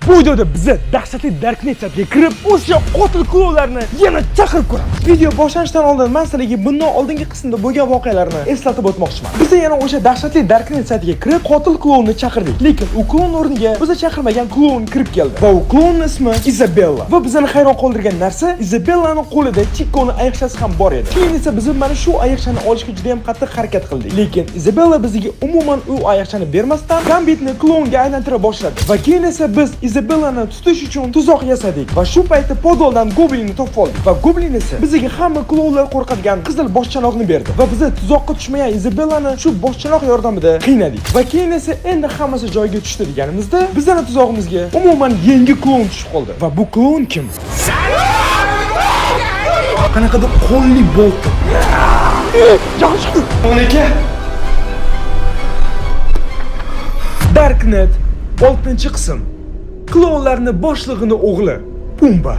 Bu videoda biza dahshatli Darknet chatiga kirib, o'sha qotil klounlarni yana chaqirib ko'ramiz. Video boshlanishidan oldin men sizlarga bundan oldingi qismda bo'lgan voqealarni eslatib o'tmoqchiman. Biz yana o'sha dahshatli Darknet saytiga kirib, qotil klounni chaqirdik. Lekin u kloun o'rniga biza chaqirmagan kloun kirib keldi. Va u klounning ismi Izabella. Va bizani hayron qoldirgan narsa, Izabellani qo'lida Chikoni ayiqchasi ham bor edi. Keyin esa biz mana shu ayiqchani olishga juda ham qattiq harakat qildik. Lekin Izabella bizga umuman u ayiqchani bermasdan Gambitni klounga aylantira boshladi. Va keyin esa biz Izabellani tutish uchun tuzoq yasadik va shu paytda podoldan Goblinni topib oldik. Va Goblin esa bizga hamma klounlar qo'rqadigan qizil boshchanoqni berdi. Va biz tuzoqqa tushmagan Izabellani shu boshchanoq yordamida qiynadik. Va keyin esa endi hammasi joyiga tushdi deganimizda, bizning tuzog'imizga umuman yangi kloun tushib qoldi. Va bu kloun kim? Qanaqadir qo'lli bolta. Yaxshi. 12. Darknet 6-qism. Klounlarni boshlig'ini o'g'li Pumba.